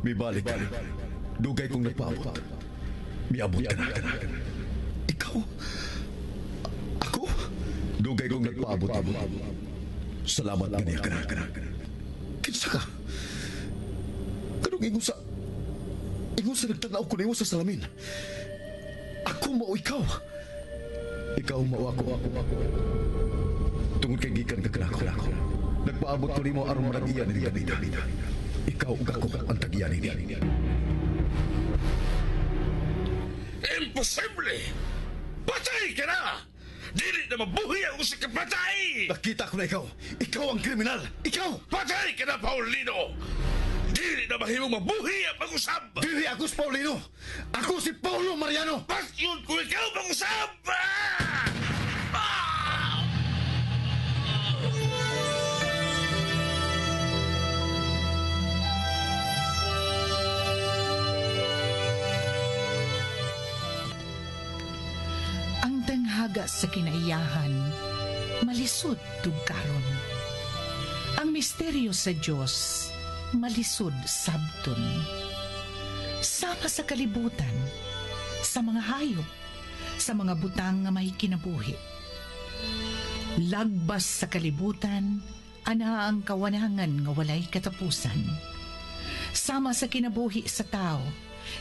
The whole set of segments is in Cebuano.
Mibalik ka. Dugay kong nagpaabot. Miabot ka na. Ikaw? Ako? Dugay kong nagpaabot. Salamat kaniya ka na. Kinsa ka? Kanong ingon sa... Ingon sa nagtanaw ko nimo sa salamin. Ako mao ikaw. Ikaw mao ako. Tungod kay gikan ka kanako. Nagpaabot ko nimo aron manag-iya ni Gabida. Ikaw ug ako ang tag-iya nini. Imposible! Patay ka na! Dili na mabuhi ang usa ka patay! Nakita ko na ikaw. Ikaw ang kriminal. Ikaw! Patay ka na, Paulino! Dili na mahimong mabuhi ang pag-usab! Dili ako si Paulino! Ako si Paulo Mariano! Pasyon ko ikaw pag-usab! Ah! Ah! Ang tanghaga sa kinaiyahan, malisod tugkaron. Ang misteryo sa Dios, malisod sabton. Sama sa kalibutan, sa mga hayop, sa mga butang nga may kinabuhi. Lagbas sa kalibutan, ana ang kawanangan nga walay katapusan. Sama sa kinabuhi sa tao,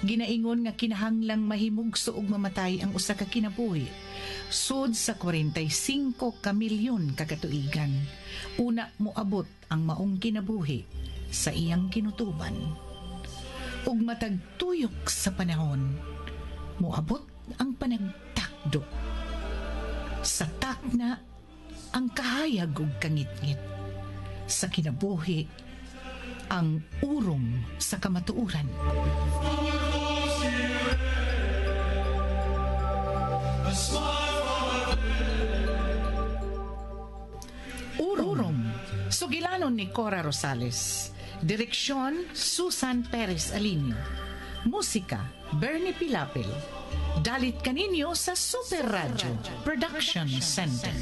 ginaingon nga kinahanglang mahimugso og mamatay ang usa ka kinabuhi. Sud sa 45 ka milyon ka katuigan, una moabot ang maong kinabuhi sa iyang kinutuban. Ug matag tuyok sa panahon, moabot ang panagtakdo. Sa takna, ang kahayag ug kangitngit. Sa kinabuhi, ang urom sa kamatuoran. Urom. Sugilanon ni Cora Rosales. Direksyon, Susan Perez Alinio. Musika, Bernie Pilapil. Dalit kaninyo sa Super Radio Production Center.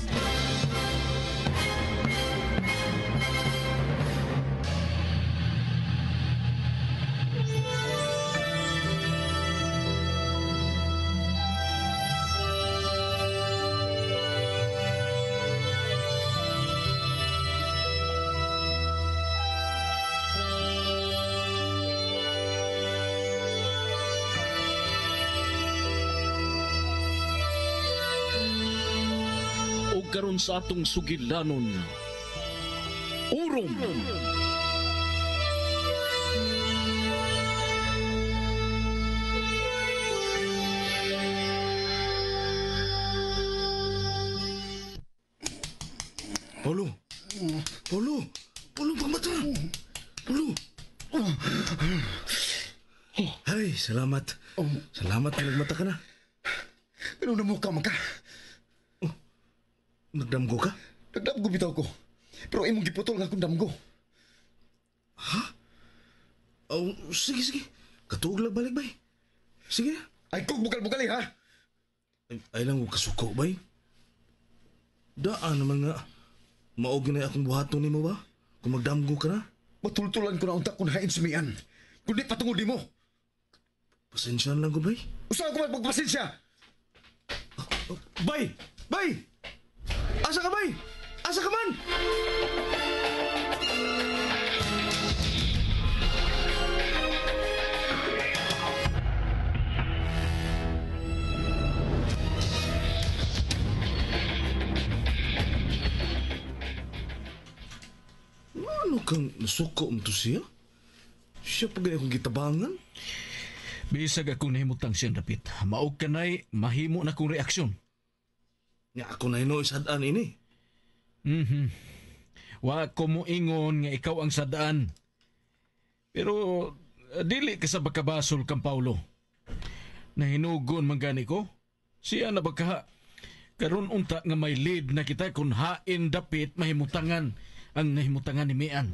O karon sa atong sugilanon, Urom. Paulo! Paulo! Paulo, pagmata! Paulo! Ay, salamat. Salamat na nagmata ka na. Pero namuka man ka. Nagdamgo ka? Nagdamgo bitaw ko. Pero imong giputol nga akong damgo. Oh, sige, sige. Katuog lang balik, bay. Sige na. Ay kog bugal-bugali ha. Ay lang ko kasuko, bay. Daan naman nga. Maog na akong buhaton nimo ba? Kung magdamgo ka na. Matultulan ko na unta kung hain sumian. Kundi patungod nimo. Pasensya lang ko, bay. Usa ko magpagpasensya. Bay! Bay! Asa ka, bay? Asa ka man? Ano kang nasuko mo to siya? Siya pa gaya kong gitabangan? Bisag akong nahimutang siyang dapit. Maog kanay, mahimo na kong reaksyon. Nga ako na hinuisadaan ini. Wa ko mo ingon nga ikaw ang sadaan. Pero dili ka sa bakabasol kang Paulo. Nahinugon man gani ko. Siya na baka karon unta nga may lead na kita kung hain dapit mahimutangan ang nahimutangan ni Mian.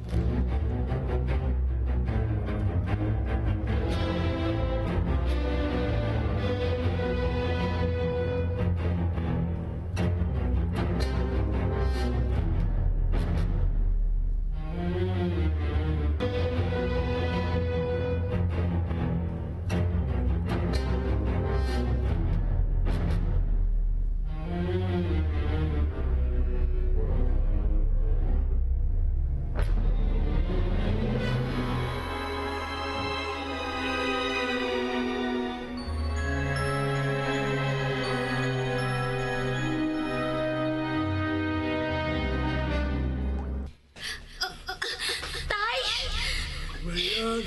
Mayan!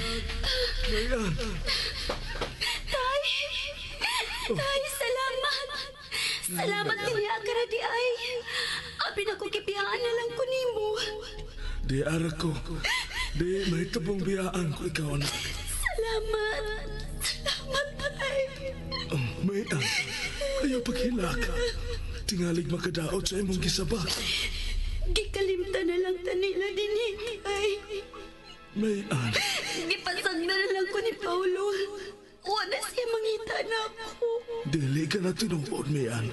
Mayan! Tay! Tay, salamat! Salamat niya ka na di ay. Abi na ko kipiyaan na lang ko nimo. Di ara ko. Di mahitabong biyaan ko ikaw, anak. Salamat! Salamat, Tay! Oh, Mayan, ayaw paghilak. Tingalig makadaot sa imong gisaba. Gikalimta na lang tanila dinhi, Tay. Mayan, Gipasag na lang ko ni Paulo. Wala siya mangita na ako. dili ka na tinuod, Mayan.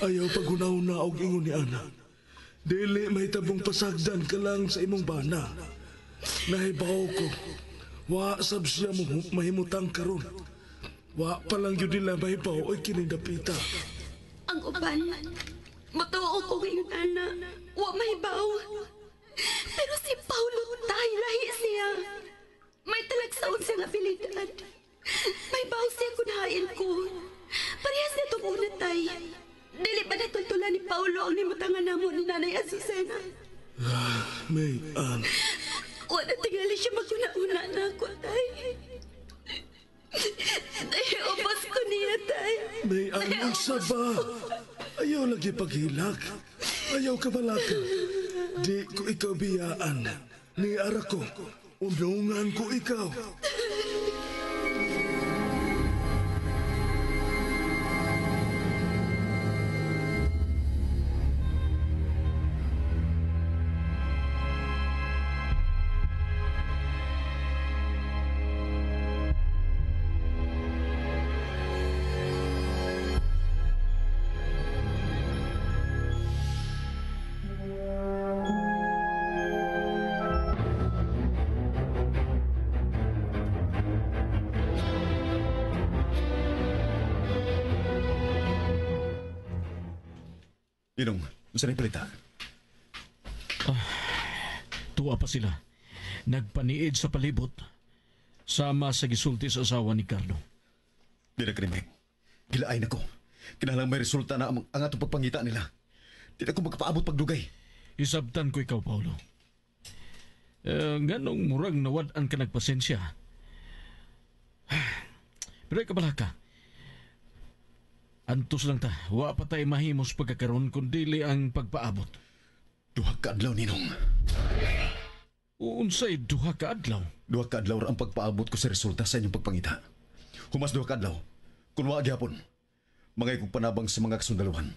Ayaw pagunaw-na og ingon ni Ana. Dili mahitabong pasagdan ka lang sa imong bana. Nahibaw ko. Wa sab siya mo mahimutang karon. Wa pa lang yun nila mahibaw oy kining dapita. Ang uban, matuo ko ngayon, Ana. Wa mahibaw. Pero si Paulo, tay, lahi siya. May talagsaon siyang abilidad. May baw siya kung hain ko. Parehas na itong una, tay. Dili ba natultulan ni Paulo ang nimutangan namo ni Nanay Azucena? Mayan, Wala tingali siya maguna-una na ako, tay. Tay, ubos ko niya, tay. Mayan, unsa ba? Ayaw lagi paghilak. Ayaw ka balaka. Di ko ikaw biyaan. Ni ara ko, unungan ko ikaw. Ninong, unsa na balita? Tuwa pa sila. Nagpaniid sa palibot. Sama sa gisulti sa asawa ni Carlo. Di na krimen. Gilaay na ko. Kinahanglan may resulta na ang atong pagpangita nila. Di na ko magpaabot pagdugay. Isabtan ko ikaw, Paulo. Nganong murag nawad-an ka nagpasensya. Pero ikaw ka. Antos lang ta. Wa pa tayo mahimos pagkakaroon kung dili ang pagpaabot. Duha ka adlaw, Ninong. Unsay duha ka adlaw? Duha ka adlaw ra ang pagpaabot ko sa resulta sa inyong pagpangita. Humas duha ka adlaw, kun wa gyapon, mangay kong panabang sa mga kasundaluhan.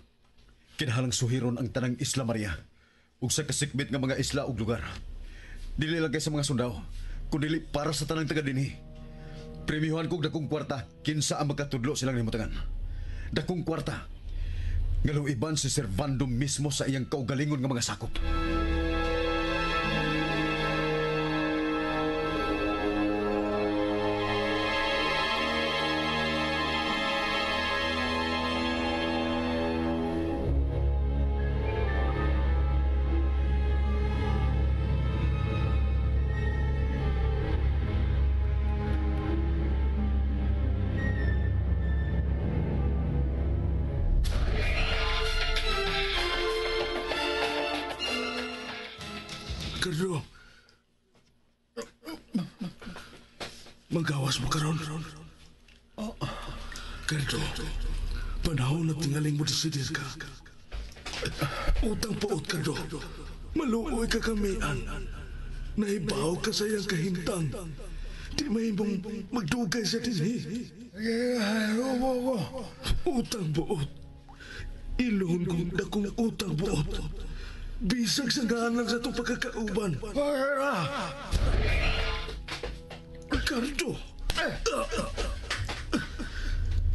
Kinahanglang suhiron ang tanang Isla Maria ug sa kasikbit nga mga isla ug lugar. Dili lang kay sa mga sundao, kundi para sa tanang taga dinhi. Premihuhan kog dakong kwarta kinsa ang magkatudlo silang nimutangan. Dakong kwarta nga luiban si Servando mismo sa iyang kaugalingon nga mga sakop. Carlo, magawas mo karon. Carlo, panahon na tingaling mo desidir ka. Utang puot, Carlo. Maluoy ka kamian. Nahibaw ka sa iyang kahimtang. Di mahimong magdugay sa dinhi. Utang buot. Ilon kong dakong utang buot. Bisag sa lang sa itong pagkakauban. Ricardo!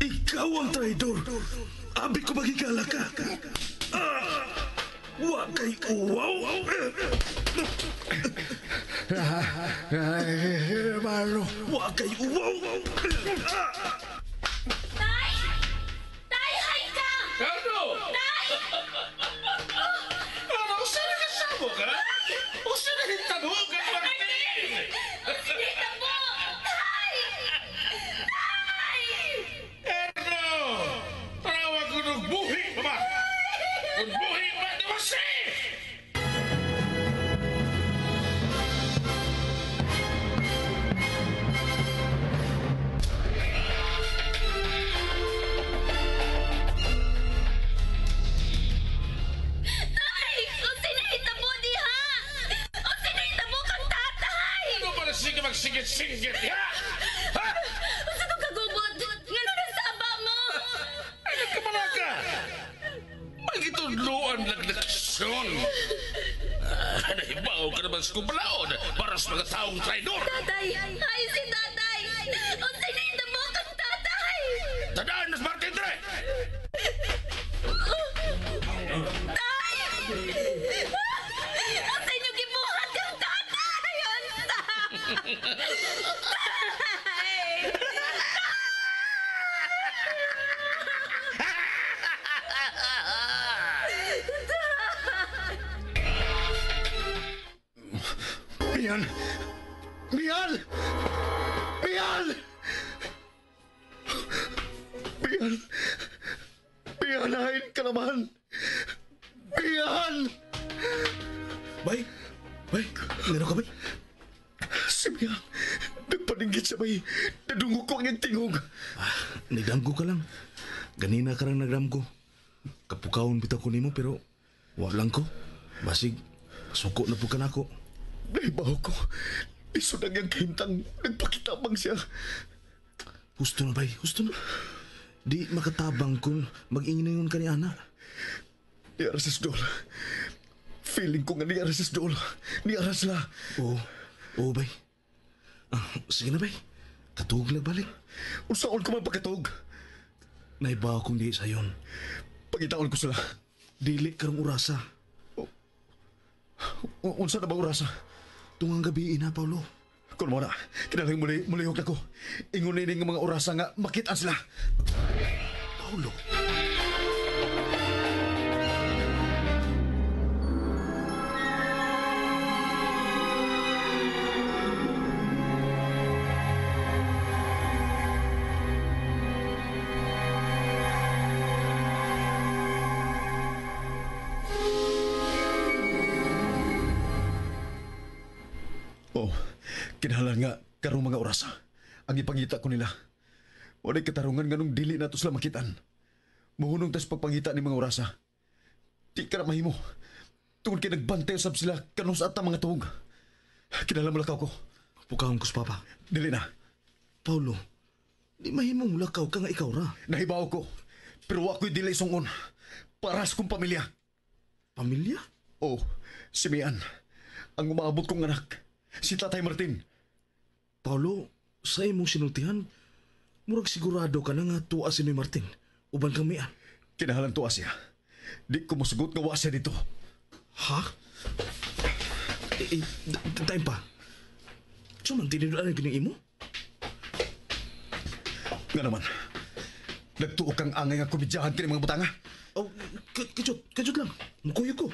Ikaw ang traidor! Abi ko magigala ka! Wa kay uwaw! Wa kay uwaw! Tay! Tay, hay ka! Carlo! Tay! Ano? Saan kasama ka? O saan nahintabo ka, Martin? Dito po! Tay! Tay! Carlo! Tawag ko ng buhi pa ba? Kung buhi pa, di ba siya? sige magsigit-sigit, ha? Ha? Unsa tong kagubot? Ngano nasaba mo? Ay, nagkamalaka! Magitudloan nagleksyon! Nahibaw ka naman sa kumbalaon para sa mga taong traidor! Tatay! Ay, si tatay! Unsay nahitabo kang tatay? Tadaan na sa Martin, Dre! Tay! Unsay niyo gibuhat kang tatay? Unsa? Tay! Mian! Mian! Mian! Mian! Mian, hain ka naman! Mian! Bay! Bay! Ngano ka, bay? Si Mian, nagpaninggit siya, bay. Nadungog ko ang iyang tingog. Nagdamgo ka lang. Ganina ka lang nagdamgo. Kapukawon bitaw ko nimo pero wa lang ko. Basig, suko na po ka nako. Nahibaw ko. Isod ang iyang kahimtang. Nagpakitabang siya. Husto na, bay. Husto na. Di makatabang kung mag-inginingon ka ni Ana. Ni Arasis Dol. Feeling ko nga ni Arasis Dol. Ni Aras la. Oo. Oo, bay. Sige na, bay. Katug lang balik. Unsaon ko man pagkatug. Naibaw kong di sayon. Pangitaon ko sila. Dili karong orasa. Unsa na ba orasa? Tungang gabi ina, Paulo. Kung mo na, kinalang mulihok na ko. Ingon ni nga mga orasa nga makita sila. Paulo. Oh, kinahanglan nga karong mga orasa. Ang ipangita ko nila. Walay katarungan nganong dili nato sila makitan. Muhunong tas pagpangita ni mga orasa. Di ka na mahimo. Tungod kay nagbantay usab sila kanus at mga tuog. Kinahanglan mo lakaw ko. Pukahon ko sa papa. Dili na. Paulo, di mahimong lakaw ka nga ikaw ra. Nahibaw ko. Pero wa ko'y dili sungon. Para sa kong pamilya. Pamilya? Oh, si Mian. Ang umaabot kong anak. Si Tatay Martin. Paulo, sa imong sinultihan, murag sigurado ka na nga tuwa si Noy Martin. Uban kang Mian. Kinahanglan tuwa siya. Di ko mosugot nga wa siya dito. Ha? Time pa. So man, tiniduan ang gining imo? Nga naman. Nagtuo kang angay nga komedyahan kini mga butanga. Oh, kajut lang. Mukuyo ko.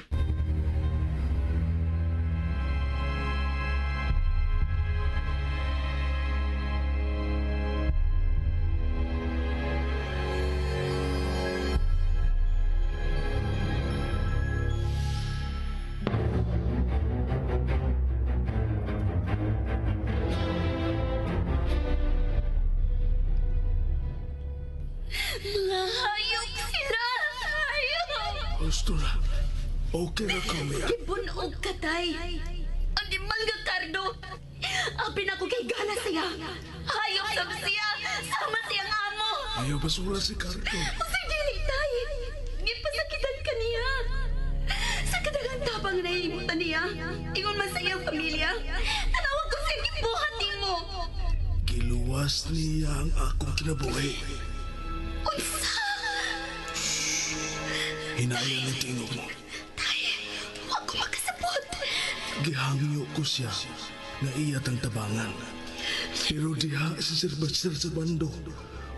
Mga hayop sila! Hayop! Gusto na. Okay na kami. Gibunog ka, tay. Animal nga, Cardo. Apin ako kay gala siya. Hayop sab siya. Sama siyang amo. Ayaw basura si Cardo. Unsay dili, tay. Gipasakitan ka niya. Sa kadaghang tabang nahimutan niya, ingon man sa iyang pamilya, tanawag ko sa gibuhat nimo. Giluwas niya ang akong kinabuhi. Unsa? Hinayan ang tingog mo. Tay, wa ko makasabot. Gihangyo ko siya nga iya tang tabangan. Pero diha si Sir Sir Servando,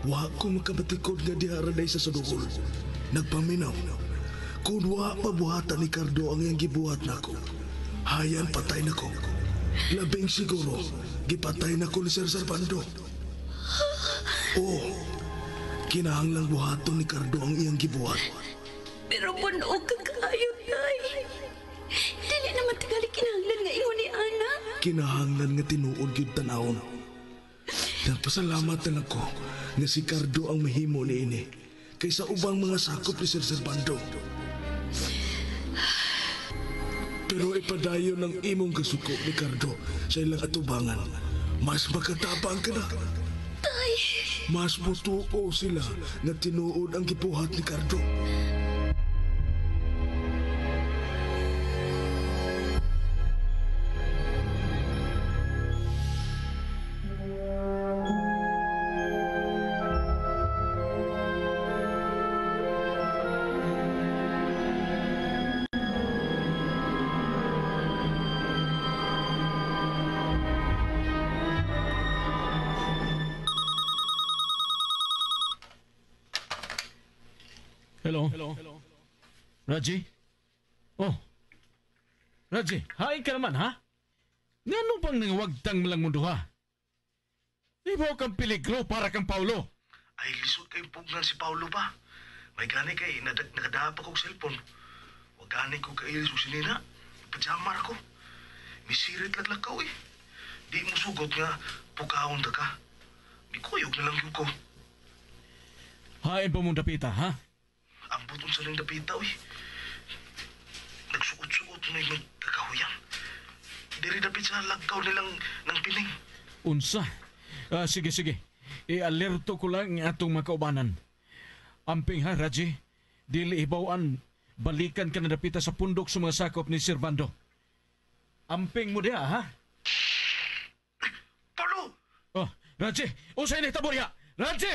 wa ko makabatikod nga diha ra day sa saduol. Nagpaminaw. Kung wa pabuhatan ni Cardo ang iyang gibuhat nako, hayan patay nako. Labing siguro, gipatay nako ni Sir Servando. Oh, kinahanglang buhaton ni Cardo ang iyang gibuhat. Pero bunog ka kaayo, tay. Dili naman tingali kinahanglan nga ingon ni Ana. Kinahanglan nga tinuod gyud tan-awon. Nagpasalamat na lang ko nga si Cardo ang mahimo niini kaysa ubang mga sakop ni Sir Servando. Pero ipadayon ang imong kasuko ni Cardo sa ilang atubangan. Mas makatabang ka na. Tay! Mas mutuo sila nga tinuod ang gibuhat ni Cardo. Hello? Raji? Oh. Raji, hain ka naman, ha? Ngano bang nangawagtang malang mundo, ha? Di ba kang peligro para kang Paulo? Ay, lisod kayong pugnan si Paulo ba? May gani kay nakadapa kong cellphone. Wag gani ko kailis o sinina. Pajamar ko. Misirit laglakaw eh. Di mo sugot nga pukahon ta ka. Mikuyog na lang yun ko. Hain pa mong dapita, ha? Ang buton sa ring dapita, uy. Nagsuot-suot na yung kakahuyan. Diri dapit sa lagkaw nilang ng pining. Unsa? Sige, sige. I-alerto ko lang ang atong makaubanan. Amping ha, Raji. Dili ibawan. Balikan ka na dapita sa pundok sa mga sakop ni Servando. Amping mo diha, ha? Paulo! Oh, Raji! Usay ni tabo diha! Raji!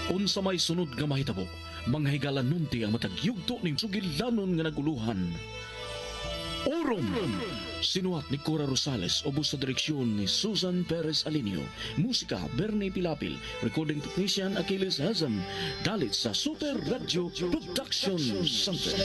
Unsa may sunod nga mahitabo, mga higala nunti ang matag yugto ning sugilanon nga naguluhan. Orom! Sinuhat ni Cora Rosales, ubos sa direksyon ni Susan Perez Alinio. Musika, Bernie Pilapil. Recording technician, Achilles Hazam. Dalit sa Super Radio Production Center.